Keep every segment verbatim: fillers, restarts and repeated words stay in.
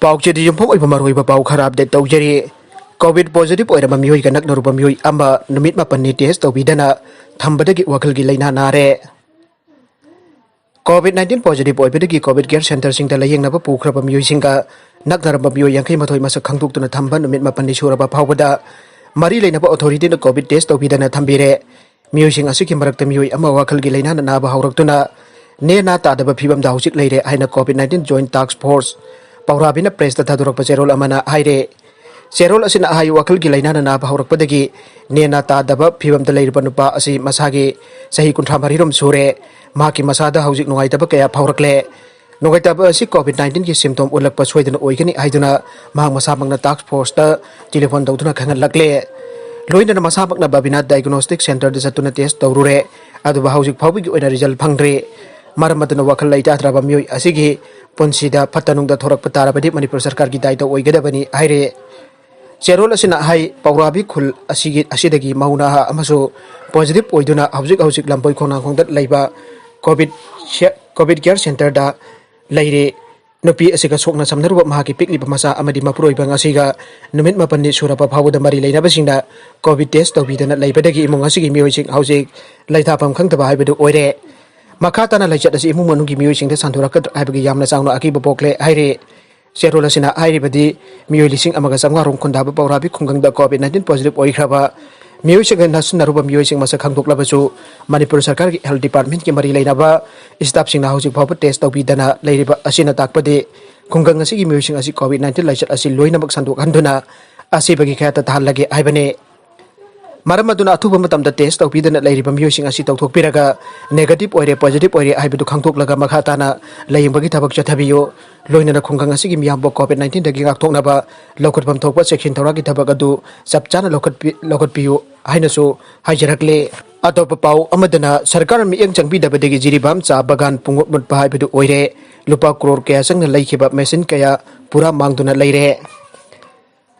ꯄꯥꯎꯆꯦꯗ ꯌꯨꯝꯐꯝ ꯑꯣꯏꯕ ꯃꯔꯨꯑꯣꯏꯕ ꯄꯥꯎ ꯈꯔ ꯑꯞꯗꯦꯠ ꯇꯧꯖꯔꯤ꯫ ꯀꯣꯚꯤꯗ ꯄꯣꯖꯤꯇꯤꯚ ꯑꯣꯏꯔꯕ ꯃꯤꯑꯣꯏꯒ ꯅꯛꯅꯔꯨꯕ ꯃꯤꯑꯣꯏ ꯑꯃ ꯅꯨꯃꯤꯠ ꯃꯥꯄꯟꯅꯤ ꯇꯦꯁ ꯇꯧꯕꯤꯗꯅ ꯊꯝꯕꯗꯒꯤ ꯋꯥꯈꯜꯒꯤ ꯂꯥꯏꯅꯥ ꯅꯥꯔꯦ꯫ ꯀꯣꯚꯤꯗ ꯅꯥꯏꯟꯇꯤꯟ ꯄꯣꯖꯤꯇꯤꯚ ꯑꯣꯏꯕꯗꯒꯤ ꯀꯣꯚꯤꯗ ꯀꯦꯌꯔ ꯁꯦꯟꯇꯔꯁꯤꯡꯗ ꯂꯥꯌꯦꯡꯅꯕ ꯄꯨꯈ꯭ꯔꯕ ꯃꯤꯑꯣꯏꯁꯤꯡꯒ ꯅꯛꯅꯔꯝꯕ ꯃꯤꯑꯣꯏ ꯌꯥꯡꯈꯩ ꯃꯥꯊꯣꯏ ꯃꯁꯛ ꯈꯪꯗꯣꯛꯇꯨꯅ ꯊꯝꯕ ꯅꯨꯃꯤꯠ ꯃꯥꯄꯟꯅꯤ ꯁꯨꯔꯕ ꯐꯥꯎꯕꯗ ꯃꯔꯤ ꯂꯩꯅꯕ ꯑꯣꯊꯣꯔꯤꯇꯤꯅ ꯀꯣꯚꯤꯗ ꯇꯦꯁ ꯇꯧꯕꯤꯗꯅ ꯊꯝꯕꯤꯔꯦ꯫ ꯃꯤꯑꯣꯏꯁꯤꯡ ꯑꯁꯤꯒꯤ ꯃꯔꯛꯇ ꯃꯤꯑꯣꯏ ꯑꯃ ꯋꯥꯈꯜꯒꯤ ꯂꯥꯏꯅꯥꯅ ꯅꯥꯕ ꯍꯧꯔꯛꯇꯨꯅ ꯅꯦ ꯅꯥ ꯇꯥꯗꯕ ꯐꯤꯕꯝꯗ ꯍꯧꯖꯤꯛ ꯂꯩꯔꯦ ꯍꯥꯏꯅ covid nineteen joint task force ꯄꯧꯔꯥꯕꯤꯅ ꯄ꯭ꯔꯦꯁꯇ ꯊꯥꯗꯣꯔꯛꯄ ꯆꯦꯔꯣꯜ ꯑꯃꯅ ꯍꯥꯏꯔꯦ꯫ ꯆꯦꯔꯣꯜ ꯑꯁꯤꯅ ꯍꯥꯏ, ꯋꯥꯈꯜꯒꯤ ꯂꯥꯏꯅꯥꯅ ꯅꯥꯕ ꯍꯧꯔꯛꯄꯗꯒꯤ ꯅꯦ ꯅꯥ ꯇꯥꯗꯕ ꯐꯤꯕꯝꯗ ꯂꯩꯔꯤꯕ ꯅꯨꯄꯥ ꯑꯁꯤ ꯃꯁꯥꯒꯤ ꯆꯍꯤ ꯀꯨꯟꯊ꯭ꯔꯥ ꯃꯔꯤꯔꯣꯝ ꯁꯨꯔꯦ꯫ ꯃꯍꯥꯛꯀꯤ ꯃꯁꯥꯗ ꯍꯧꯖꯤꯛ ꯅꯨꯡꯉꯥꯏꯇꯕ ꯀꯌꯥ ꯐꯥꯎꯔꯛꯂꯦ꯫ ꯅꯨꯡꯉꯥꯏꯇꯕ ꯑꯁꯤ ꯀꯣꯚꯤꯗ ꯅꯥꯏꯟꯇꯤꯟꯒꯤ ꯁꯤꯝꯇꯣꯝ ꯎꯠꯂꯛꯄ ꯁꯣꯏꯗꯅ ꯑꯣꯏꯒꯅꯤ ꯍꯥꯏꯗꯨꯅ ꯃꯍꯥꯛ ꯃꯁꯥꯃꯛꯅ ꯇꯥꯁ꯭ꯛ ꯐꯣꯔꯁꯇ ꯇꯦꯂꯤꯐꯣꯟ ꯇꯧꯗꯨꯅ ꯈꯪꯍꯜꯂꯛꯂꯦ꯫ ꯂꯣꯏꯅꯅ ꯃꯁꯥꯃꯛꯅ ꯕꯕꯤꯅꯥ ꯗꯥꯏꯒꯅꯣꯁꯇꯤꯛ ꯁꯦꯟꯇꯔꯗ ꯆꯠꯇꯨꯅ ꯇꯦꯁ ꯇꯧꯔꯨꯔꯦ, ꯑꯗꯨꯕꯨ ꯍꯧꯖꯤꯛ ꯐꯥꯎꯕꯒꯤ ꯑꯣꯏꯅ ꯔꯤꯖꯜ ꯐꯪꯗ꯭ꯔꯤ꯫ ꯃꯔꯝ ꯑꯗꯨꯅ ꯋꯥꯈꯜ ꯂꯩꯇꯥꯗ꯭ꯔꯕ ꯃꯤꯑꯣꯏ ꯑꯁꯤꯒꯤ ꯄꯨꯟꯁꯤꯗ ꯐꯠꯇ ꯅꯨꯡꯗ ꯊꯣꯔꯛꯄ ꯇꯥꯔꯕꯗꯤ ꯃꯅꯤꯄꯨꯔ ꯁꯔꯀꯥꯔꯒꯤ ꯗꯥꯏꯇ ꯑꯣꯏꯒꯗꯕꯅꯤ ꯍꯥꯏꯔꯦ꯫ ꯆꯦꯔꯣꯜ ꯑꯁꯤꯅ ꯍꯥꯏ, ꯄꯧꯔꯥꯕꯤ ꯈꯨꯜ ꯑꯁꯤꯒꯤ, ꯑꯁꯤꯗꯒꯤ ꯃꯧ ꯅꯍꯥ ꯑꯃꯁꯨ ꯄꯣꯖꯤꯇꯤꯚ ꯑꯣꯏꯗꯨꯅ ꯍꯧꯖꯤꯛ ꯍꯧꯖꯤꯛ ꯂꯝꯕꯣꯏ ꯈꯣꯡꯅꯥꯡꯈꯣꯡꯗ ꯂꯩꯕ ꯀꯣꯚꯤꯗ ꯁꯦ-, ꯀꯣꯚꯤꯗ ꯀꯦꯌꯔ ꯁꯦꯟꯇꯔꯗ ꯂꯩꯔꯦ꯫ ꯅꯨꯄꯤ ꯑꯁꯤꯒ ꯁꯣꯛꯅ ꯁꯝꯅꯔꯨꯕ ꯃꯍꯥꯛꯀꯤ ꯄꯤꯛꯂꯤꯕ ꯃꯆꯥ ꯑꯃꯗꯤ ꯃꯄꯨꯔꯣꯏꯕ ꯉꯁꯤꯒ ꯅꯨꯃꯤꯠ ꯃꯥꯄꯟꯅꯤ ꯁꯨꯔꯕ ꯐꯥꯎꯕꯗ ꯃꯔꯤ ꯂꯩꯅꯕꯁꯤꯡꯅ ꯀꯣꯚꯤꯗ ꯇꯦꯁ ꯇꯧꯕꯤꯗꯅ ꯂꯩꯕꯗꯒꯤ ꯏꯃꯨꯡ ꯑꯁꯤꯒꯤ ꯃꯤꯑꯣꯏꯁꯤꯡ ꯍꯧꯖꯤꯛ ꯂꯩꯇꯥꯐꯝ ꯈꯪꯗꯕ ꯍꯥꯏꯕꯗꯨ ꯑꯣꯏꯔꯦ꯫ ꯃꯈꯥ ꯇꯥꯅ ꯂꯥꯏꯆꯠ ꯑꯁꯤ ꯏꯃꯨꯡ ꯃꯅꯨꯡꯒꯤ ꯃꯤꯑꯣꯏꯁꯤꯡꯗ ꯁꯟꯗꯣꯔꯛꯀꯗ꯭ꯔꯥ ꯍꯥꯏꯕꯒꯤ ꯌꯥꯝꯅ ꯆꯥꯎꯅ ꯑꯀꯤꯕ ꯄꯣꯛꯂꯦ ꯍꯥꯏꯔꯤ꯫ ꯆꯦꯔꯣꯜ ꯑꯁꯤꯅ ꯍꯥꯏꯔꯤꯕꯗꯤ ꯃꯤꯑꯣꯏ ꯂꯤꯁꯤꯡ ꯑꯃꯒ ꯆꯥꯝꯃꯉꯥ ꯔꯣꯝ ꯈꯨꯟꯗꯥꯕ ꯄꯧꯔꯥꯕꯤ ꯈꯨꯡꯒꯪꯗ ꯀꯣꯚꯤꯗ ꯅꯥꯏꯟꯇꯤꯟ ꯄꯣꯖꯤꯇꯤꯚ ꯑꯣꯏꯈ꯭ꯔꯕ ꯃꯤꯑꯣꯏꯁꯤꯡꯒ ꯅꯛꯁꯤꯟꯅꯔꯨꯕ ꯃꯤꯑꯣꯏꯁꯤꯡ ꯃꯁꯛ ꯈꯪꯗꯣꯛꯂꯕꯁꯨ ꯃꯅꯤꯄꯨꯔ ꯁꯔꯀꯥꯔꯒꯤ ꯍꯦꯜꯊ ꯗꯤꯄꯥꯔꯠꯃꯦꯟꯠꯀꯤ ꯃꯔꯤ ꯂꯩꯅꯕ ꯁ꯭ꯇꯥꯐꯁꯤꯡꯅ ꯍꯧꯖꯤꯛ ꯐꯥꯎꯕ ꯇꯦꯁ ꯇꯧꯕꯤꯗꯅ ꯂꯩꯔꯤꯕ ꯑꯁꯤꯅ ꯇꯥꯛꯄꯗꯤ ꯈꯨꯡꯒꯪ ꯑꯁꯤꯒꯤ ꯃꯤꯑꯣꯏꯁꯤꯡ ꯑꯁꯤ ꯀꯣꯚꯤꯗ ꯅꯥꯏꯟꯇꯤꯟ ꯂꯥꯏꯆꯠ ꯑꯁꯤ ꯂꯣꯏꯅꯃꯛ ꯁꯟꯗꯣꯛꯍꯟꯗꯨꯅ ꯑꯁꯤꯕꯒꯤ ꯀꯌꯥꯠꯇ ꯇꯥꯍꯜꯂꯒꯦ ꯍꯥꯏꯕꯅꯤ꯫ ꯃꯔꯝ ꯑꯗꯨꯅ ꯑꯊꯨꯕ ꯃꯇꯝꯗ ꯇꯦꯁ ꯇꯧꯕꯤꯗꯅ ꯂꯩꯔꯤꯕ ꯃꯤꯑꯣꯏꯁꯤꯡ ꯑꯁꯤ ꯇꯧꯊꯣꯛꯄꯤꯔꯒ ꯅꯦꯒꯦꯇꯤꯚ ꯑꯣꯏꯔꯦ, ꯄꯣꯖꯤꯇꯤꯚ ꯑꯣꯏꯔꯦ ꯍꯥꯏꯕꯗꯨ ꯈꯪꯗꯣꯛꯂꯒ ꯃꯈꯥ ꯇꯥꯅ ꯂꯥꯌꯦꯡꯕꯒꯤ ꯊꯕꯛ ꯆꯠꯊꯕꯤꯌꯨ꯫ ꯂꯣꯏꯅꯅ ꯈꯨꯡꯒꯪ ꯑꯁꯤꯒꯤ ꯃꯤꯌꯥꯝꯕꯨ ꯀꯣꯚꯤꯗ ꯅꯥꯏꯟꯇꯤꯟꯗꯒꯤ ꯉꯥꯛꯊꯣꯛꯅꯕ ꯂꯧꯈꯠꯐꯝ ꯊꯣꯛꯄ ꯆꯦꯛꯁꯤꯟ ꯊꯧꯔꯥꯡꯒꯤ ꯊꯕꯛ ꯑꯗꯨ ꯆꯞ ꯆꯥꯅ ꯂꯧꯈꯠꯄꯤ-, ꯂꯧꯈꯠꯄꯤꯌꯨ ꯍꯥꯏꯅꯁꯨ ꯍꯥꯏꯖꯔꯛꯂꯦ꯫ ꯑꯇꯣꯞꯄ ꯄꯥꯎ ꯑꯃꯗꯅ ꯁꯔꯀꯥꯔ ꯃꯤꯠꯌꯦꯡ ꯆꯪꯕꯤꯗꯕꯗꯒꯤ ꯖꯤꯔꯤꯕꯥꯝ ꯆꯥ ꯕꯒꯥꯟ ꯄꯨꯡꯃꯨꯠ ꯃꯨꯠꯄ ꯍꯥꯏꯕꯗꯨ ꯑꯣꯏꯔꯦ꯫ ꯂꯨꯄꯥ ꯀ꯭ꯔꯣꯔ ꯀꯌꯥ ꯆꯪꯅ ꯂꯩꯈꯤꯕ ꯃꯦꯆꯤꯟ ꯀꯌꯥ ꯄꯨꯔꯥ ꯃꯥꯡꯗꯨꯅ ꯂꯩꯔꯦ꯫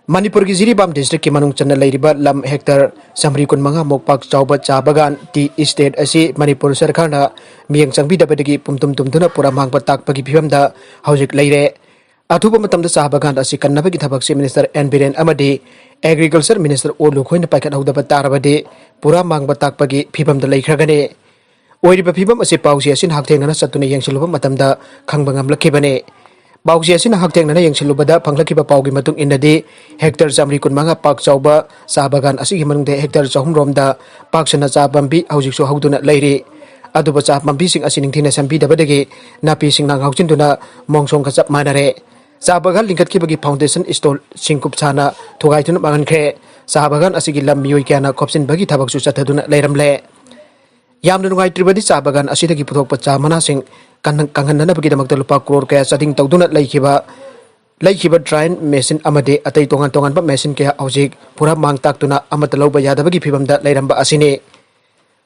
ꯃꯅꯤꯄꯨꯔꯒꯤ ꯖꯤꯔꯤꯕꯥꯝ ꯗꯤꯁꯇ꯭ꯔꯤꯛꯀꯤ ꯃꯅꯨꯡ ꯆꯟꯅ ꯂꯩꯔꯤꯕ ꯂꯝ ꯍꯦꯛꯇꯔ ꯆꯥꯃꯔꯤ ꯀꯨꯟꯃꯉꯥ ꯃꯨꯛ ꯄꯥꯛ ꯆꯥꯎꯕ ꯆꯥ ꯕꯒꯥꯟ ꯇꯤ ꯏꯁꯇꯦꯠ ꯑꯁꯤ ꯃꯅꯤꯄꯨꯔ ꯁꯔꯀꯥꯔꯅ ꯃꯤꯠꯌꯦꯡ ꯆꯪꯕꯤꯗꯕꯗꯒꯤ ꯄꯨꯝꯗꯨꯝ ꯇꯨꯝꯗꯨꯅ ꯄꯨꯔꯥ ꯃꯥꯡꯕ ꯇꯥꯛꯄꯒꯤ ꯐꯤꯕꯝꯗ ꯍꯧꯖꯤꯛ ꯂꯩꯔꯦ꯫ ꯑꯊꯨꯕ ꯃꯇꯝꯗ ꯆꯥ ꯕꯒꯥꯟ ꯑꯁꯤ ꯀꯟꯅꯕꯒꯤ ꯊꯕꯛꯁꯤ ꯃꯤꯅꯤꯁꯇꯔ ꯑꯦꯟ ꯕꯤꯔꯦꯟ ꯑꯃꯗꯤ ꯑꯦꯒ꯭ꯔꯤꯀꯜꯆꯔ ꯃꯤꯅꯤꯁꯇꯔ ꯑꯣ ꯂꯨꯈꯣꯏꯅ ꯄꯥꯏꯈꯠꯍꯧꯗꯕ ꯇꯥꯔꯕꯗꯤ ꯄꯨꯔꯥ ꯃꯥꯡꯕ ꯇꯥꯛꯄꯒꯤ ꯐꯤꯕꯝꯗ ꯂꯩꯈ꯭ꯔꯒꯅꯤ꯫ ꯑꯣꯏꯔꯤꯕ ꯐꯤꯕꯝ ꯑꯁꯤ ꯄꯥꯎꯆꯦ ꯑꯁꯤꯅ ꯍꯛꯊꯦꯡꯅꯅ ꯆꯠꯇꯨꯅ ꯌꯦꯡꯁꯤꯜꯂꯨꯕ ꯃꯇꯝꯗ ꯈꯪꯕ ꯉꯝꯂꯛꯈꯤꯕꯅꯤ꯫ ꯄꯥꯎꯆꯦ ꯑꯁꯤꯅ ꯍꯛꯊꯦꯡꯅꯅ ꯌꯦꯡꯁꯤꯜꯂꯨꯕꯗ ꯐꯪꯂꯛꯈꯤꯕ ꯄꯥꯎꯒꯤ ꯃꯇꯨꯡ ꯏꯟꯅꯗꯤ, ꯍꯦꯛꯇꯔ ꯆꯥꯃꯔꯤ ꯀꯨꯟꯃꯉꯥ ꯄꯥꯛ ꯆꯥꯎꯕ ꯆꯥ ꯕꯒꯥꯟ ꯑꯁꯤꯒꯤ ꯃꯅꯨꯡꯗ ꯍꯦꯛꯇꯔ ꯆꯍꯨꯝ ꯔꯣꯝꯗ ꯄꯥꯛ ꯁꯟꯅ ꯆꯥ ꯄꯥꯝꯕꯤ ꯍꯧꯖꯤꯛꯁꯨ ꯍꯧꯗꯨꯅ ꯂꯩꯔꯤ꯫ ꯑꯗꯨꯕꯨ ꯆꯥ ꯄꯥꯝꯕꯤꯁꯤꯡ ꯑꯁꯤ ꯅꯤꯡꯊꯤꯅ ꯁꯦꯝꯕꯤꯗꯕꯗꯒꯤ ꯅꯥꯄꯤ ꯁꯤꯡꯅꯥꯡ ꯍꯧꯖꯤꯟꯗꯨꯅ ꯃꯣꯡꯁꯣꯡꯒ ꯆꯞ ꯃꯥꯟꯅꯔꯦ꯫ ꯆꯥ ꯕꯒꯥꯟ ꯂꯤꯡꯈꯠꯈꯤꯕꯒꯤ ꯐꯥꯎꯟꯗꯦꯁꯟ ꯏꯁꯇꯣꯜꯁꯤꯡ ꯀꯨꯞꯁꯥꯅ ꯊꯨꯒꯥꯏꯗꯨꯅ ꯃꯥꯡꯍꯟꯈ꯭ꯔꯦ꯫ ꯆꯥ ꯕꯒꯥꯟ ꯑꯁꯤꯒꯤ ꯂꯝ ꯃꯤꯑꯣꯏ ꯀꯌꯥꯅ ꯈꯣꯞꯆꯤꯟꯕꯒꯤ ꯊꯕꯛꯁꯨ ꯆꯠꯊꯗꯨꯅ ꯂꯩꯔꯝꯂꯦ꯫ ꯌꯥꯝꯅ ꯅꯨꯡꯉꯥꯏꯇ꯭ꯔꯤꯕꯗꯤ ꯆꯥ ꯕꯒꯥꯟ ꯑꯁꯤꯗꯒꯤ ꯄꯨꯊꯣꯛꯄ ꯆꯥ ꯃꯅꯥꯁꯤꯡ ꯀꯪꯍꯟ-, ꯀꯪꯍꯟꯅꯅꯕꯒꯤꯗꯃꯛꯇ ꯂꯨꯄꯥ ꯀ꯭ꯔꯣꯔ ꯀꯌꯥ ꯆꯥꯗꯤꯡ ꯇꯧꯗꯨꯅ ꯂꯩꯈꯤꯕ, ꯂꯩꯈꯤꯕ ꯗ꯭ꯔꯥꯏꯟ ꯃꯦꯁꯤꯟ ꯑꯃꯗꯤ ꯑꯇꯩ ꯇꯣꯉꯥꯟ ꯇꯣꯉꯥꯟꯕ ꯃꯦꯁꯤꯟ ꯀꯌꯥ ꯍꯧꯖꯤꯛ ꯄꯨꯔꯥ ꯃꯥꯡ ꯇꯥꯛꯇꯨꯅ ꯑꯃꯠꯇ ꯂꯧꯕ ꯌꯥꯗꯕꯒꯤ ꯐꯤꯕꯝꯗ ꯂꯩꯔꯝꯕ ꯑꯁꯤꯅꯤ꯫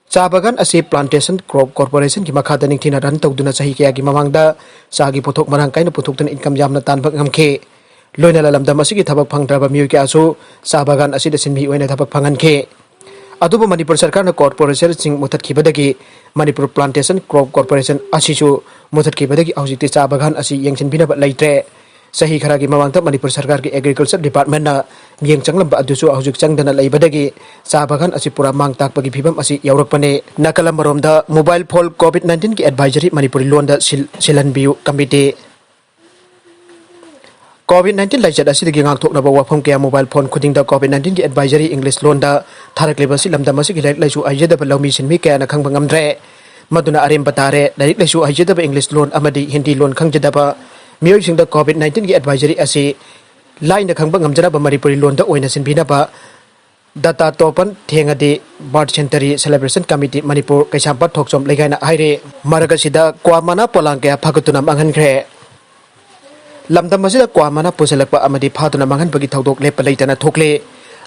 ꯆꯥ ꯕꯒꯥꯟ ꯑꯁꯤ ꯄ꯭ꯂꯥꯟꯇꯦꯁꯟ ꯀ꯭ꯔꯣꯞ ꯀꯣꯔꯄꯣꯔꯦꯁꯟꯒꯤ ꯃꯈꯥꯗ ꯅꯤꯡꯊꯤꯅ ꯔꯟ ꯇꯧꯗꯨꯅ ꯆꯍꯤ ꯀꯌꯥꯒꯤ ꯃꯃꯥꯡꯗ ꯆꯥꯒꯤ ꯄꯣꯠꯊꯣꯛ ꯃꯔꯥꯡ ꯀꯥꯏꯅ ꯄꯨꯊꯣꯛꯇꯨꯅ ꯏꯟꯀꯝ ꯌꯥꯝꯅ ꯇꯥꯟꯕ ꯉꯝꯈꯤ꯫ ꯂꯣꯏꯅꯅ ꯂꯝꯗꯝ ꯑꯁꯤꯒꯤ ꯊꯕꯛ ꯐꯪꯗ꯭ꯔꯕ ꯃꯤꯑꯣꯏ ꯀꯌꯥꯁꯨ ꯆꯥ ꯕꯒꯥꯟ ꯑꯁꯤꯗ ꯁꯤꯟꯃꯤ ꯑꯣꯏꯅ ꯊꯕꯛ ꯐꯪꯍꯟꯈꯤ꯫ ꯑꯗꯨꯕꯨ ꯃꯅꯤꯄꯨꯔ ꯁꯔꯀꯥꯔꯅ ꯀꯣꯔꯄꯣꯔꯦꯁꯟꯁꯤꯡ ꯃꯨꯊꯠꯈꯤꯕꯗꯒꯤ ꯃꯅꯤꯄꯨꯔ ꯄ꯭ꯂꯥꯟꯇꯦꯁꯟ ꯀ꯭ꯔꯣꯞ ꯀꯣꯔꯄꯣꯔꯦꯁꯟ ꯑꯁꯤꯁꯨ ꯃꯨꯊꯠꯈꯤꯕꯗꯒꯤ ꯍꯧꯖꯤꯛꯇꯤ ꯆꯥ ꯕꯒꯥꯟ ꯑꯁꯤ ꯌꯦꯡꯁꯤꯟꯕꯤꯅꯕ ꯂꯩꯇ꯭ꯔꯦ꯫ ꯆꯍꯤ ꯈꯔꯒꯤ ꯃꯃꯥꯡꯗ ꯃꯅꯤꯄꯨꯔ ꯁꯔꯀꯥꯔꯒꯤ ꯑꯦꯒ꯭ꯔꯤꯀꯜꯆꯔ ꯗꯤꯄꯥꯔꯠꯃꯦꯟꯅ ꯃꯤꯠꯌꯦꯡ ꯆꯪꯂꯝꯕ ꯑꯗꯨꯁꯨ ꯍꯧꯖꯤꯛ ꯆꯪꯗꯅ ꯂꯩꯕꯗꯒꯤ ꯆꯥ ꯕꯒꯥꯟ ꯑꯁꯤ ꯄꯨꯔꯥ ꯃꯥꯡ ꯇꯥꯛꯄꯒꯤ ꯐꯤꯕꯝ ꯑꯁꯤ ꯌꯧꯔꯛꯄꯅꯤ꯫ ꯅꯥꯀꯜ ꯑꯃꯔꯣꯝꯗ, ꯃꯣꯕꯥꯏꯜ ꯐꯣꯟ ꯀꯣꯚꯤꯗ ꯅꯥꯏꯟꯇꯤꯟꯒꯤ ꯑꯦꯗꯚꯥꯏꯖꯔꯤ ꯃꯅꯤꯄꯨꯔꯤ ꯂꯣꯟꯗ ꯁꯤꯜ-, ꯁꯤꯜꯍꯟꯕꯤꯌꯨ ꯀꯃꯤꯇꯤ꯫ ꯀꯣꯚꯤꯗ ꯅꯥꯏꯟꯇꯤꯟ ꯂꯥꯏꯆꯠ ꯑꯁꯤꯗꯒꯤ ꯉꯥꯛꯊꯣꯛꯅꯕ ꯋꯥꯐꯝ ꯀꯌꯥ ꯃꯣꯕꯥꯏꯜ ꯐꯣꯟ ꯈꯨꯗꯤꯡꯗ ꯀꯣꯚꯤꯗ ꯅꯥꯏꯟꯇꯤꯟꯒꯤ ꯑꯦꯗꯚꯥꯏꯖꯔꯤ ꯏꯪꯂꯤꯁ ꯂꯣꯟꯗ ꯊꯥꯔꯛꯂꯤꯕ ꯑꯁꯤ ꯂꯝꯗꯝ ꯑꯁꯤꯒꯤ ꯂꯥꯏꯔꯤꯛ ꯂꯥꯏꯁꯨ ꯍꯩꯖꯗꯕ ꯂꯧꯃꯤ ꯁꯤꯟꯃꯤ ꯀꯌꯥꯅ ꯈꯪꯕ ꯉꯝꯗ꯭ꯔꯦ꯫ ꯃꯗꯨꯅ ꯑꯔꯦꯝꯕ ꯇꯥꯔꯦ꯫ ꯂꯥꯏꯔꯤꯛ ꯂꯥꯏꯁꯨ ꯍꯩꯖꯗꯕ ꯏꯪꯂꯤꯁ ꯂꯣꯟ ꯑꯃꯗꯤ ꯍꯤꯟꯗꯤ ꯂꯣꯟ ꯈꯪꯖꯗꯕ ꯃꯤꯑꯣꯏꯁꯤꯡꯗ ꯀꯣꯚꯤꯗ ꯅꯥꯏꯟꯇꯤꯟꯒꯤ ꯑꯦꯗꯚꯥꯏꯖꯔꯤ ꯑꯁꯤ ꯂꯥꯏꯅ ꯈꯪꯕ ꯉꯝꯖꯅꯕ ꯃꯅꯤꯄꯨꯔꯤ ꯂꯣꯟꯗ ꯑꯣꯏꯅ ꯁꯤꯟꯕꯤꯅꯕ ꯗꯥꯇꯥ ꯇꯣꯄꯟ ꯊꯦꯡꯉꯗꯤ ꯕꯥꯔꯠ century celebration committee Manipur Keishampat ꯊꯣꯛꯆꯣꯝ ꯂꯩꯀꯥꯏꯅ ꯍꯥꯏꯔꯤ꯫ ꯃꯔꯛ ꯑꯁꯤꯗ ꯀ꯭ꯋꯥ ꯃꯅꯥ ꯄꯣꯂꯥꯡ ꯀꯌꯥ ꯐꯒꯠꯇꯨꯅ ꯃꯥꯡꯍꯟꯈ꯭ꯔꯦ꯫ ꯂꯝꯗꯝ ꯑꯁꯤꯗ ꯀ꯭ꯋꯥ ꯃꯅꯥ ꯄꯨꯁꯤꯜꯂꯛꯄ ꯑꯃꯗꯤ ꯐꯥꯗꯨꯅ ꯃꯥꯡꯍꯟꯕꯒꯤ ꯊꯧꯗꯣꯛ ꯂꯦꯞꯄ ꯂꯩꯇꯅ ꯊꯣꯛꯂꯤ꯫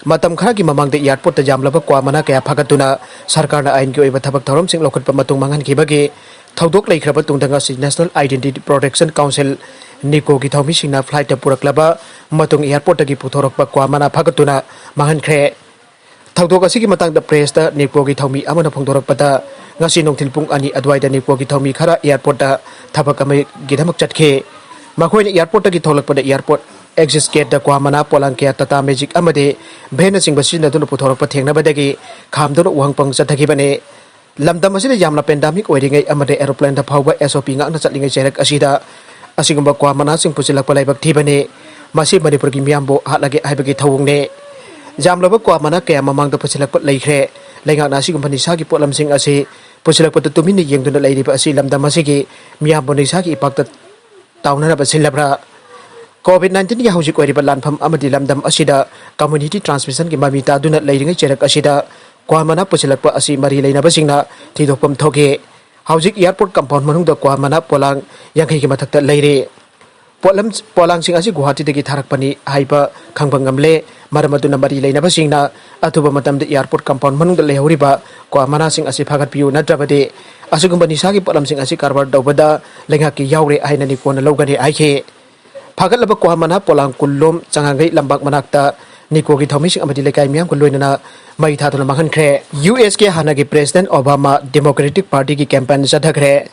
ꯃꯇꯝ ꯈꯔꯒꯤ ꯃꯃꯥꯡꯗ ꯑꯦꯌꯥꯔꯄꯣꯔꯠꯇ ꯌꯥꯝꯂꯕ ꯀ꯭ꯋꯥ ꯃꯅꯥ ꯀꯌꯥ ꯐꯥꯒꯠꯇꯨꯅ ꯁꯔꯀꯥꯔꯅ ꯑꯥꯏꯟꯒꯤ ꯑꯣꯏꯕ ꯊꯕꯛ ꯊꯧꯔꯝꯁꯤꯡ ꯂꯧꯈꯠꯄ ꯃꯇꯨꯡ ꯃꯥꯡꯍꯟꯈꯤꯕꯒꯤ ꯊꯧꯗꯣꯛ ꯂꯩꯈ꯭ꯔꯕ ꯇꯨꯡꯗ ꯉꯁꯤ National Identity Protection Council, ꯅꯤꯀꯣꯒꯤ ꯊꯧꯃꯤꯁꯤꯡꯅ ꯐ꯭ꯂꯥꯏꯠꯇ ꯄꯨꯔꯛꯂꯕ ꯃꯇꯨꯡ ꯑꯦꯌꯥꯔꯄꯣꯔꯠꯇꯒꯤ ꯄꯨꯊꯣꯔꯛꯄ ꯀ꯭ꯋꯥ ꯃꯅꯥ ꯐꯥꯒꯠꯇꯨꯅ ꯃꯥꯡꯍꯟꯈ꯭ꯔꯦ꯫ ꯊꯧꯗꯣꯛ ꯑꯁꯤꯒꯤ ꯃꯇꯥꯡꯗ ꯄ꯭ꯔꯦꯁꯇ ꯅꯤꯀꯣꯒꯤ ꯊꯧꯃꯤ ꯑꯃꯅ ꯐꯣꯡꯗꯣꯔꯛꯄꯗ, ꯉꯁꯤ ꯅꯨꯡꯊꯤꯜ ꯄꯨꯡ ꯑꯅꯤ ꯑꯗꯨꯋꯥꯏꯗ ꯅꯤꯀꯣꯒꯤ ꯊꯧꯃꯤ ꯈꯔ ꯑꯦꯌꯥꯔꯄꯣꯔꯠꯇ ꯊꯕꯛ ꯑꯃꯒꯤꯗꯃꯛ ꯆꯠꯈꯤ꯫ ꯃꯈꯣꯏꯅ ꯑꯦꯌꯥꯔꯄꯣꯔꯠꯇꯒꯤ ꯊꯣꯛꯂꯛꯄꯗ ꯑꯦꯌꯥꯔꯄꯣꯔꯠ ꯑꯦꯛꯖꯤꯠ ꯒꯦꯠꯇ ꯀ꯭ꯋꯥ ꯃꯅꯥ, ꯄꯣꯂꯥꯡ ꯀꯌꯥ, ꯇꯥꯇꯥ ꯃꯦꯖꯤꯛ ꯑꯃꯗꯤ ꯚꯦꯟꯅꯆꯤꯡꯕ ꯁꯤꯖꯤꯟꯅꯗꯨꯅ ꯄꯨꯊꯣꯔꯛꯄ ꯊꯦꯡꯅꯕꯗꯒꯤ ꯈꯥꯝꯗꯨꯅ ꯋꯥꯍꯪ ꯄꯪ ꯆꯠꯊꯈꯤꯕꯅꯤ꯫ ꯂꯝꯗꯝ ꯑꯁꯤꯗ ꯌꯥꯝꯅ ꯄꯦꯟꯗꯥꯃꯤꯛ ꯑꯣꯏꯔꯤꯉꯩ ꯑꯃꯗꯤ ꯑꯦꯔꯣꯄ꯭ꯂꯦꯟꯗ ꯐꯥꯎꯕ ꯑꯦꯁ ꯑꯣ ꯄꯤ ꯉꯥꯛꯅ ꯆꯠꯂꯤꯉꯩ ꯆꯩꯔꯛ ꯑꯁꯤꯗ ꯑꯁꯤꯒꯨꯝꯕ ꯀ꯭ꯋꯥ ꯃꯅꯥꯁꯤꯡ ꯄꯨꯁꯤꯜꯂꯛꯄ ꯂꯥꯏꯕꯛ ꯊꯤꯕꯅꯤ꯫ ꯃꯁꯤ ꯃꯅꯤꯄꯨꯔꯒꯤ ꯃꯤꯌꯥꯝꯕꯨ ꯍꯥꯠꯂꯒꯦ ꯍꯥꯏꯕꯒꯤ ꯊꯧꯑꯣꯡꯅꯤ꯫ ꯌꯥꯝꯂꯕ ꯀ꯭ꯋꯥ ꯃꯅꯥ ꯀꯌꯥ ꯃꯃꯥꯡꯗ ꯄꯨꯁꯤꯜꯂꯛꯄ ꯂꯩꯈ꯭ꯔꯦ꯫ ꯂꯩꯉꯥꯛꯅ ꯑꯁꯤꯒꯨꯝꯕ ꯅꯤꯁꯥꯒꯤ ꯄꯣꯠꯂꯝꯁꯤꯡ ꯑꯁꯤ ꯄꯨꯁꯤꯜꯂꯛꯄꯗ ꯇꯨꯃꯤꯟꯅ ꯌꯦꯡꯗꯨꯅ ꯂꯩꯔꯤꯕ ꯑꯁꯤ ꯂꯝꯗꯝ ꯑꯁꯤꯒꯤ ꯃꯤꯌꯥꯝꯕꯨ ꯅꯤꯁꯥꯒꯤ ꯏꯄꯥꯛꯇ ꯇꯥꯎꯅꯅꯕ ꯁꯤꯜꯂꯕ꯭ꯔꯥ? ꯀꯣꯚꯤꯗ ꯅꯥꯏꯟꯇꯤꯟꯒꯤ ꯍꯧꯖꯤꯛ ꯑꯣꯏꯔꯤꯕ ꯂꯥꯟꯐꯝ ꯑꯃꯗꯤ ꯂꯝꯗꯝ ꯑꯁꯤꯗ ꯀꯝꯃ꯭ꯌꯨꯅꯤꯇꯤ ꯇ꯭ꯔꯥꯟꯁꯃꯤꯁꯟꯒꯤ ꯃꯃꯤ ꯇꯥꯗꯨꯅ ꯂꯩꯔꯤꯉꯩ ꯆꯩꯔꯛ ꯑꯁꯤꯗ ꯀ꯭ꯋꯥ ꯃꯅꯥ ꯄꯨꯁꯤꯜꯂꯛꯄ ꯑꯁꯤ ꯃꯔꯤ ꯂꯩꯅꯕꯁꯤꯡꯅ ꯊꯤꯗꯣꯛꯐꯝ ꯊꯣꯛꯈꯤ꯫ ꯍꯧꯖꯤꯛ ꯑꯦꯌꯥꯔꯄꯣꯔꯠ ꯀꯝꯄꯥꯎꯟ ꯃꯅꯨꯡꯗ ꯀ꯭ꯋꯥ ꯃꯅꯥ ꯄꯣꯂꯥꯡ ꯌꯥꯡꯈꯩꯒꯤ ꯃꯊꯛꯇ ꯂꯩꯔꯦ꯫ ꯄꯣꯠꯂꯝ, ꯄꯣꯂꯥꯡꯁꯤꯡ ꯑꯁꯤ ꯒꯨꯋꯥꯍꯥꯇꯤꯗꯒꯤ ꯊꯥꯔꯛꯄꯅꯤ ꯍꯥꯏꯕ ꯈꯪꯕ ꯉꯝꯂꯦ꯫ ꯃꯔꯝ ꯑꯗꯨꯅ ꯃꯔꯤ ꯂꯩꯅꯕꯁꯤꯡꯅ ꯑꯊꯨꯕ ꯃꯇꯝꯗ ꯑꯦꯌꯥꯔꯄꯣꯔꯠ ꯀꯝꯄꯥꯎꯟ ꯃꯅꯨꯡꯗ ꯂꯩꯍꯧꯔꯤꯕ ꯀ꯭ꯋꯥ ꯃꯅꯥꯁꯤꯡ ꯑꯁꯤ ꯐꯥꯒꯠꯄꯤꯌꯨ, ꯅꯠꯇ꯭ꯔꯕꯗꯤ ꯑꯁꯤꯒꯨꯝꯕ ꯅꯤꯁꯥꯒꯤ ꯄꯣꯠꯂꯝꯁꯤꯡ ꯑꯁꯤ ꯀꯔꯕꯥꯔ ꯇꯧꯕꯗ ꯂꯩꯉꯥꯛꯀꯤ ꯌꯥꯎꯔꯦ ꯍꯥꯏꯅ ꯅꯤꯀꯣꯟꯅ ꯂꯧꯒꯅꯤ ꯍꯥꯏꯈꯤ꯫ ꯐꯥꯒꯠꯂꯕ ꯀ꯭ꯋꯥ ꯃꯅꯥ ꯄꯣꯂꯥꯡ ꯀꯨꯜꯂꯣꯝ ꯆꯉꯥꯡꯒꯩ ꯂꯝꯄꯥꯛ ꯃꯅꯥꯛꯇ ꯅꯤꯀꯣꯒꯤ ꯊꯧꯃꯤꯁꯤꯡ ꯑꯃꯗꯤ ꯂꯩꯀꯥꯏ ꯃꯤꯌꯥꯝꯒ ꯂꯣꯏꯅꯅ ꯃꯩ ꯊꯥꯗꯨꯅ ꯃꯥꯡꯍꯟꯈ꯭ꯔꯦ꯫ ꯌꯨ ꯑꯦꯁ ꯀꯦ ꯍꯥꯟꯅꯒꯤ ꯄ꯭ꯔꯦꯁꯤꯗꯦꯟꯠ ꯑꯣꯕꯥꯃꯥ ꯗꯦꯃꯣꯀ꯭ꯔꯦꯇꯤꯛ ꯄꯥꯔꯇꯤꯒꯤ ꯀꯦꯝꯄꯦꯟ ꯆꯠꯊꯈ꯭ꯔꯦ꯫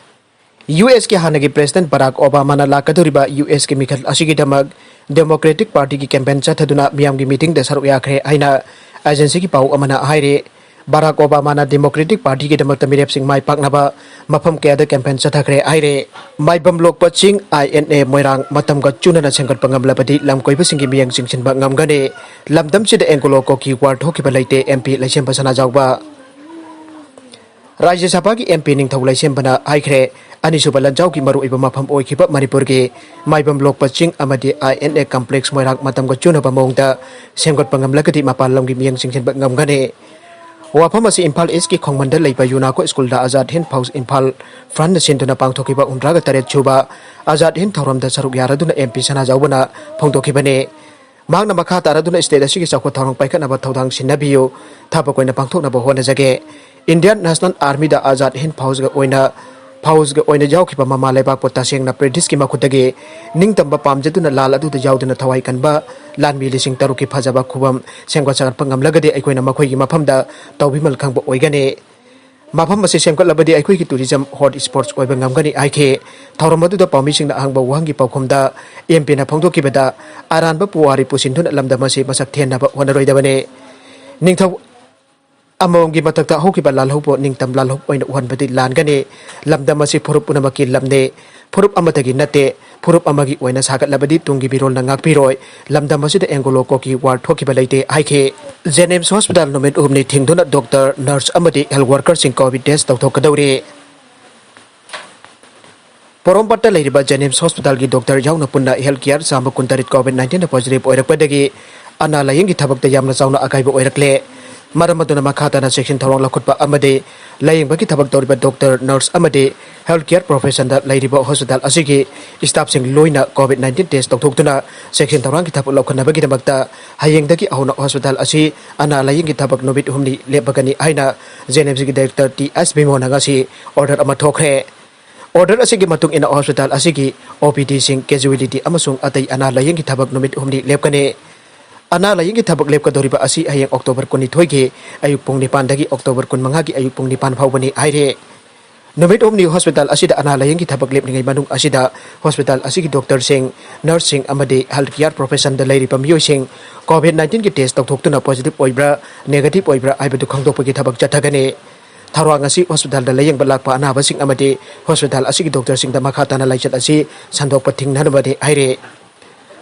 ꯌꯨ ꯑꯦꯁ ꯀꯦ ꯍꯥꯟꯅꯒꯤ ꯄ꯭ꯔꯦꯁꯤꯗꯦꯟꯠ ꯕꯔꯥꯛ ꯑꯣꯕꯥꯃꯥꯅ ꯂꯥꯛꯀꯗꯧꯔꯤꯕ ꯌꯨ ꯑꯦꯁ ꯀꯦ ꯃꯤꯈꯜ ꯑꯁꯤꯒꯤꯗꯃꯛ ꯗꯦꯃꯣꯀ꯭ꯔꯦꯇꯤꯛ ꯄꯥꯔꯇꯤꯒꯤ ꯀꯦꯝꯄꯦꯟ ꯆꯠꯊꯗꯨꯅ ꯃꯤꯌꯥꯝꯒꯤ ꯃꯤꯇꯤꯡꯗ ꯁꯔꯨꯛ ꯌꯥꯈ꯭ꯔꯦ ꯍꯥꯏꯅ ꯑꯦꯖꯦꯟꯁꯤꯒꯤ ꯄꯥꯎ ꯑꯃꯅ ꯍꯥꯏꯔꯤ꯫ ꯕꯔꯥꯛ ꯑꯣꯕꯥꯃꯥꯅ ꯗꯦꯃꯣꯀ꯭ꯔꯦꯇꯤꯛ ꯄꯥꯔꯇꯤꯒꯤꯗꯃꯛꯇ ꯃꯤꯔꯦꯞꯁꯤꯡ ꯃꯥꯏ ꯄꯥꯛꯅꯕ ꯃꯐꯝ ꯀꯌꯥꯗ ꯀꯦꯝꯄꯦꯟ ꯆꯠꯊꯈ꯭ꯔꯦ ꯍꯥꯏꯔꯦ꯫ ꯃꯥꯏꯕꯝ ꯂꯣꯛꯄ ꯆꯤꯡ, ꯑꯥꯏ ꯑꯦꯟ ꯑꯦ ꯃꯣꯏꯔꯥꯡ ꯃꯇꯝꯒ ꯆꯨꯅꯅ ꯁꯦꯝꯒꯠꯄ ꯉꯝꯂꯕꯗꯤ ꯂꯝ ꯀꯣꯏꯕꯁꯤꯡꯒꯤ ꯃꯤꯠꯌꯦꯡ ꯆꯤꯡꯁꯤꯟꯕ ꯉꯝꯒꯅꯤ꯫ ꯂꯝꯗꯝꯁꯤꯗ ꯑꯦꯡꯒꯣꯂꯣ ꯀꯣꯀꯤ ꯋꯥꯔ ꯊꯣꯛꯈꯤꯕ ꯂꯩꯇꯦ, ꯑꯦꯝ ꯄꯤ ꯂꯩꯁꯦꯝꯕ ꯁꯅꯥꯖꯥꯎꯕ꯫ ꯔꯥꯖ꯭ꯌ ꯁꯚꯥꯒꯤ ꯑꯦꯝ ꯄꯤ ꯅꯤꯡꯊꯧ ꯂꯩꯁꯦꯝꯕꯅ ꯍꯥꯏꯈ꯭ꯔꯦ, ꯑꯅꯤꯁꯨꯕ ꯂꯥꯟꯖꯥꯎꯒꯤ ꯃꯔꯨꯑꯣꯏꯕ ꯃꯐꯝ ꯑꯣꯏꯈꯤꯕ ꯃꯅꯤꯄꯨꯔꯒꯤ ꯃꯥꯏꯕꯝ ꯂꯣꯛꯄ ꯆꯤꯡ ꯑꯃꯗꯤ ꯑꯥꯏ ꯑꯦꯟ ꯑꯦ ꯀꯝꯄ꯭ꯂꯦꯛꯁ ꯃꯣꯏꯔꯥꯡ ꯃꯇꯝꯒ ꯆꯨꯅꯕ ꯃꯑꯣꯡꯗ ꯁꯦꯝꯒꯠꯄ ꯉꯝꯂꯒꯗꯤ ꯃꯄꯥꯟ ꯂꯝꯒꯤ ꯃꯤꯠꯌꯦꯡ ꯆꯤꯡꯁꯤꯟꯕ ꯉꯝꯒꯅꯤ꯫ ꯋꯥꯐꯝ ꯑꯁꯤ ꯏꯝꯐꯥꯜ ꯏꯁꯀꯤ ꯈꯣꯡꯃꯟꯗ ꯂꯩꯕ ꯌꯨꯅꯥꯀꯣ ꯁ꯭ꯀꯨꯜꯗ ꯑꯥꯖꯥꯗ ꯍꯤꯟꯗ ꯐꯧꯖ ꯏꯝꯐꯥꯜ ꯐ꯭ꯔꯟꯠꯅ ꯁꯤꯟꯗꯨꯅ ꯄꯥꯡꯊꯣꯛꯈꯤꯕ ꯍꯨꯝꯗ꯭ꯔꯥꯒ ꯇꯔꯦꯠ ꯁꯨꯕ ꯑꯥꯖꯥꯗ ꯍꯤꯟꯗ ꯊꯧꯔꯝꯗ ꯁꯔꯨꯛ ꯌꯥꯔꯗꯨꯅ ꯑꯦꯝ ꯄꯤ ꯁꯅꯥꯖꯥꯎꯕꯅ ꯐꯣꯡꯗꯣꯛꯈꯤꯕꯅꯤ꯫ ꯃꯍꯥꯛꯅ ꯃꯈꯥ ꯇꯥꯔꯗꯨꯅ ꯁ꯭ꯇꯦꯠ ꯑꯁꯤꯒꯤ ꯆꯥꯎꯈꯠ ꯊꯧꯔꯥꯡ ꯄꯥꯏꯈꯠꯅꯕ ꯊꯧꯗꯥꯡ ꯁꯤꯟꯅꯕꯤꯌꯨ, ꯊꯕꯛ ꯑꯣꯏꯅ ꯄꯥꯡꯊꯣꯛꯅꯕ ꯍꯣꯠꯅꯖꯒꯦ꯫ ꯏꯟꯗꯤꯌꯥꯟ ꯅꯦꯁꯅꯦꯜ ꯑꯥꯔꯃꯤꯗ ꯑꯥꯖꯥꯗ ꯍꯤꯟꯗ ꯐꯧꯖꯒ ꯑꯣꯏꯅ, ꯐꯧꯖꯒ ꯑꯣꯏꯅ ꯌꯥꯎꯈꯤꯕ ꯃꯃꯥ ꯂꯩꯕꯥꯛꯄꯨ ꯇꯁꯦꯡꯅ ꯕ꯭ꯔꯤꯇꯤꯁꯀꯤ ꯃꯈꯨꯠꯇꯒꯤ ꯅꯤꯡꯇꯝꯕ ꯄꯥꯝꯖꯗꯨꯅ ꯂꯥꯟ ꯑꯗꯨꯗ ꯌꯥꯎꯗꯨꯅ ꯊꯋꯥꯏ ꯀꯟꯕ ꯂꯥꯟꯃꯤ ꯂꯤꯁꯤꯡ ꯇꯔꯨꯛꯀꯤ ꯐꯖꯕ ꯈꯨꯕꯝ ꯁꯦꯝꯒꯠ ꯁꯥꯒꯠꯄ ꯉꯝꯂꯒꯗꯤ ꯑꯩꯈꯣꯏꯅ ꯃꯈꯣꯏꯒꯤ ꯃꯐꯝꯗ ꯇꯧꯕꯤꯃꯜ ꯈꯪꯕ ꯑꯣꯏꯒꯅꯤ꯫ ꯃꯐꯝ ꯑꯁꯤ ꯁꯦꯝꯒꯠꯂꯕꯗꯤ ꯑꯩꯈꯣꯏꯒꯤ tourism hot spots ꯑꯣꯏꯕ ꯉꯝꯒꯅꯤ ꯍꯥꯏꯈꯤ꯫ ꯊꯧꯔꯝ ꯑꯗꯨꯗ ꯄꯥꯎꯃꯤꯁꯤꯡꯅ ꯑꯍꯪꯕ ꯋꯥꯍꯪꯒꯤ ꯄꯥꯎꯈꯨꯝꯗ ꯑꯦꯝ ꯄꯤꯅ ꯐꯣꯡꯗꯣꯛꯈꯤꯕꯗ, ꯑꯔꯥꯟꯕ ꯄꯨꯋꯥꯔꯤ ꯄꯨꯁꯤꯟꯗꯨꯅ ꯂꯝꯗꯝ ꯑꯁꯤ ꯃꯁꯛ ꯊꯦꯟꯅꯕ ꯍꯣꯠꯅꯔꯣꯏꯗꯕꯅꯤ꯫ ꯅꯤꯡꯊꯧ ꯑꯃꯃꯝꯒꯤ ꯃꯊꯛꯇ ꯍꯧꯈꯤꯕ ꯂꯥꯜꯍꯧꯕꯨ ꯅꯤꯡꯇꯝ ꯂꯥꯜꯍꯧ ꯑꯣꯏꯅ ꯎꯍꯟꯕꯗꯤ ꯂꯥꯟꯒꯅꯤ꯫ ꯂꯝꯗꯝ ꯑꯁꯤ ꯐꯨꯔꯨꯞ ꯄꯨꯝꯅꯃꯛꯀꯤ ꯂꯝꯅꯤ꯫ ꯐꯨꯔꯨꯞ ꯑꯃꯠꯇꯒꯤ ꯅꯠꯇꯦ꯫ ꯐꯨꯔꯨꯞ ꯑꯃꯒꯤ ꯑꯣꯏꯅ ꯁꯥꯒꯠꯂꯕꯗꯤ ꯇꯨꯡꯒꯤ ꯃꯤꯔꯣꯜꯅ ꯉꯥꯛꯄꯤꯔꯣꯏ꯫ ꯂꯝꯗꯝ ꯑꯁꯤꯗ Anglo Cockey War ꯊꯣꯛꯈꯤꯕ ꯂꯩꯇꯦ ꯍꯥꯏꯈꯤ꯫ JNIMS hospital ꯅꯨꯃꯤꯠ ꯑꯍꯨꯝꯅꯤ ꯊꯤꯡꯗꯨꯅ doctor, nurse ꯑꯃꯗꯤ health workerꯁꯤꯡ COVID test ꯇꯧꯊꯣꯛꯀꯗꯧꯔꯤ꯫ ꯄꯣꯔꯣꯝꯄꯥꯠꯇ ꯂꯩꯔꯤꯕ JNIMS hospitalꯒꯤ doctor ꯌꯥꯎꯅ ꯄꯨꯟꯅ health care ꯆꯥꯝꯃ ꯀꯨꯟꯇꯔꯦꯠ COVID nineteenꯗ positive ꯑꯣꯏꯔꯛꯄꯗꯒꯤ ꯑꯅꯥ ꯂꯥꯌꯦꯡꯒꯤ ꯊꯕꯛꯇ ꯌꯥꯝꯅ ꯆꯥꯎꯅ ꯑꯀꯥꯏꯕ ꯑꯣꯏꯔꯛꯂꯦ꯫ ꯃꯔꯝ ꯑꯗꯨꯅ ꯃꯈꯥ ꯇꯥꯅ ꯆꯦꯛꯁꯤꯟ ꯊꯧꯔꯥꯡ ꯂꯧꯈꯠꯄ ꯑꯃꯗꯤ ꯂꯥꯌꯦꯡꯕꯒꯤ ꯊꯕꯛ ꯇꯧꯔꯤꯕ doctor, nurse ꯑꯃꯗꯤ health care professionꯗ ꯂꯩꯔꯤꯕ hospital ꯑꯁꯤꯒꯤ staffꯁꯤꯡ ꯂꯣꯏꯅ COVID nineteen test ꯇꯧꯊꯣꯛꯇꯨꯅ ꯆꯦꯛꯁꯤꯟ ꯊꯧꯔꯥꯡꯒꯤ ꯊꯕꯛ ꯂꯧꯈꯠꯅꯕꯒꯤꯗꯃꯛꯇ ꯍꯌꯦꯡꯗꯒꯤ ꯍꯧꯅ hospital ꯑꯁꯤ ꯑꯅꯥ ꯂꯥꯌꯦꯡꯒꯤ ꯊꯕꯛ ꯅꯨꯃꯤꯠ ꯍꯨꯝꯅꯤ ꯂꯦꯞꯄꯒꯅꯤ ꯍꯥꯏꯅ JNIMSꯀꯤ director ꯇꯤ ꯑꯦꯁ ꯕꯤꯃꯣꯟꯅ ꯉꯁꯤ order ꯑꯃ ꯊꯣꯛꯈ꯭ꯔꯦ꯫ Order ꯑꯁꯤꯒꯤ ꯃꯇꯨꯡ ꯏꯟꯅ hospital ꯑꯁꯤꯒꯤ OPDꯁꯤꯡ, casualty ꯑꯃꯁꯨꯡ ꯑꯇꯩ ꯑꯅꯥ ꯂꯥꯌꯦꯡꯒꯤ ꯊꯕꯛ ꯅꯨꯃꯤꯠ ꯍꯨꯝꯅꯤ ꯂꯦꯞꯀꯅꯤ꯫ ꯑꯅꯥ ꯂꯥꯌꯦꯡꯒꯤ ꯊꯕꯛ ꯂꯦꯞꯀꯗꯧꯔꯤꯕ ꯑꯁꯤ ꯍꯌꯦꯡ October ꯀꯨꯟꯅꯤꯊꯣꯏꯒꯤ ꯑꯌꯨꯛ ꯄꯨꯡ ꯅꯤꯄꯥꯟꯗꯒꯤ October ꯀꯨꯟꯃꯉꯥꯒꯤ ꯑꯌꯨꯛ ꯄꯨꯡ ꯅꯤꯄꯥꯟ ꯐꯥꯎꯕꯅꯤ ꯍꯥꯏꯔꯤ꯫ ꯅꯨꯃꯤꯠ ꯍꯨꯝꯅꯤ hospital ꯑꯁꯤꯗ ꯑꯅꯥ ꯂꯥꯌꯦꯡꯒꯤ ꯊꯕꯛ ꯂꯦꯞꯂꯤꯉꯩ ꯃꯅꯨꯡ ꯑꯁꯤꯗ hospital ꯑꯁꯤꯒꯤ doctorꯁꯤꯡ, nurseꯁꯤꯡ ꯑꯃꯗꯤ health care professionꯗ ꯂꯩꯔꯤꯕ ꯃꯤꯑꯣꯏꯁꯤꯡ COVID nineteenꯒꯤ test ꯇꯧꯊꯣꯛꯇꯨꯅ positive ꯑꯣꯏꯕ꯭ꯔꯥ, negative ꯑꯣꯏꯕ꯭ꯔꯥ ꯍꯥꯏꯕꯗꯨ ꯈꯪꯗꯣꯛꯄꯒꯤ ꯊꯕꯛ ꯆꯠꯊꯒꯅꯤ꯫ ꯊꯧꯔꯥꯡ ꯑꯁꯤ hospitalꯗ ꯂꯥꯌꯦꯡꯕ ꯂꯥꯛꯄ ꯑꯅꯥꯕꯁꯤꯡ ꯑꯃꯗꯤ hospital ꯑꯁꯤꯒꯤ doctorꯁꯤꯡꯗ ꯃꯈꯥ ꯇꯥꯅ ꯂꯥꯏꯆꯠ ꯑꯁꯤ ꯁꯟꯗꯣꯛꯄ ꯊꯤꯡꯅꯅꯕꯅꯤ ꯍꯥꯏꯔꯤ꯫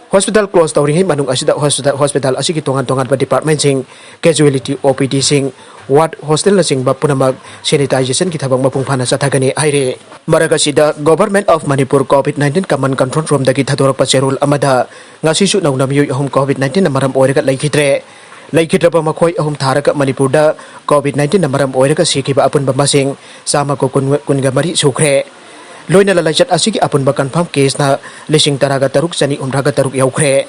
Hospital close ꯇꯧꯔꯤꯉꯩ ꯃꯅꯨꯡ ꯑꯁꯤꯗ hospital, hospital ꯑꯁꯤꯒꯤ ꯇꯣꯉꯥꯟ ꯇꯣꯉꯥꯟꯕ departmentꯁꯤꯡ, casualty, OPDꯁꯤꯡ, ward, hostelꯅꯆꯤꯡꯕ ꯄꯨꯝꯅꯃꯛ sanitizationꯒꯤ ꯊꯕꯛ ꯃꯄꯨꯡ ꯐꯥꯅ ꯆꯠꯊꯒꯅꯤ ꯍꯥꯏꯔꯤ꯫ ꯃꯔꯛ ꯑꯁꯤꯗ Government of Manipur COVID nineteen command control roomꯗꯒꯤ ꯊꯥꯗꯣꯔꯛꯄ ꯆꯦꯔꯣꯜ ꯑꯃꯗ ꯉꯁꯤꯁꯨ ꯅꯧꯅ ꯃꯤꯑꯣꯏ ꯑꯍꯨꯝ COVID nineteenꯅ ꯃꯔꯝ ꯑꯣꯏꯔꯒ ꯂꯩꯈꯤꯗ꯭ꯔꯦ꯫ ꯂꯩꯈꯤꯗ꯭ꯔꯕ ꯃꯈꯣꯏ ꯑꯍꯨꯝ ꯊꯥꯔꯒ ꯃꯅꯤꯄꯨꯔꯗ COVID nineteenꯅ ꯃꯔꯝ ꯑꯣꯏꯔꯒ ꯁꯤꯈꯤꯕ ꯑꯄꯨꯟꯕ ꯃꯁꯤꯡ ꯆꯥꯝꯃꯒ ꯀꯨꯟ, ꯀꯨꯟꯒ ꯃꯔꯤ ꯁꯨꯈ꯭ꯔꯦ꯫ ꯂꯣꯏꯅꯅ ꯂꯥꯏꯆꯠ ꯑꯁꯤꯒꯤ ꯑꯄꯨꯟꯕ confirm caseꯅ ꯂꯤꯁꯤꯡ ꯇꯔꯥꯒ ꯇꯔꯨꯛ ꯆꯅꯤ ꯍꯨꯝꯗ꯭ꯔꯥꯒ ꯇꯔꯨꯛ ꯌꯧꯈ꯭ꯔꯦ꯫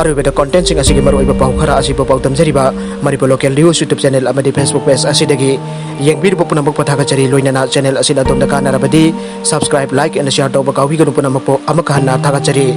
ꯑꯔꯣꯏꯕꯗ contentꯁꯤꯡ ꯑꯁꯤꯒꯤ ꯃꯔꯨꯑꯣꯏꯕ ꯄꯥꯎ ꯈꯔ ꯑꯁꯤꯕꯨ ꯄꯥꯎꯗꯝꯖꯔꯤꯕ Manipur Local News YouTube channel ꯑꯃꯗꯤ Facebook page ꯑꯁꯤꯗꯒꯤ ꯌꯦꯡꯕꯤꯔꯤꯕ ꯄꯨꯝꯅꯃꯛꯄꯨ ꯊꯥꯒꯠꯆꯔꯤ꯫ ꯂꯣꯏꯅꯅ channel ꯑꯁꯤꯅ ꯑꯗꯣꯝꯗ ꯀꯥꯟꯅꯔꯕꯗꯤ subscribe, like and share ꯇꯧꯕ ꯀꯥꯎꯕꯤꯒꯅꯨ꯫ ꯄꯨꯝꯅꯃꯛꯄꯨ ꯑꯃꯨꯛꯀ ꯍꯟꯅ ꯊꯥꯒꯠꯆꯔꯤ꯫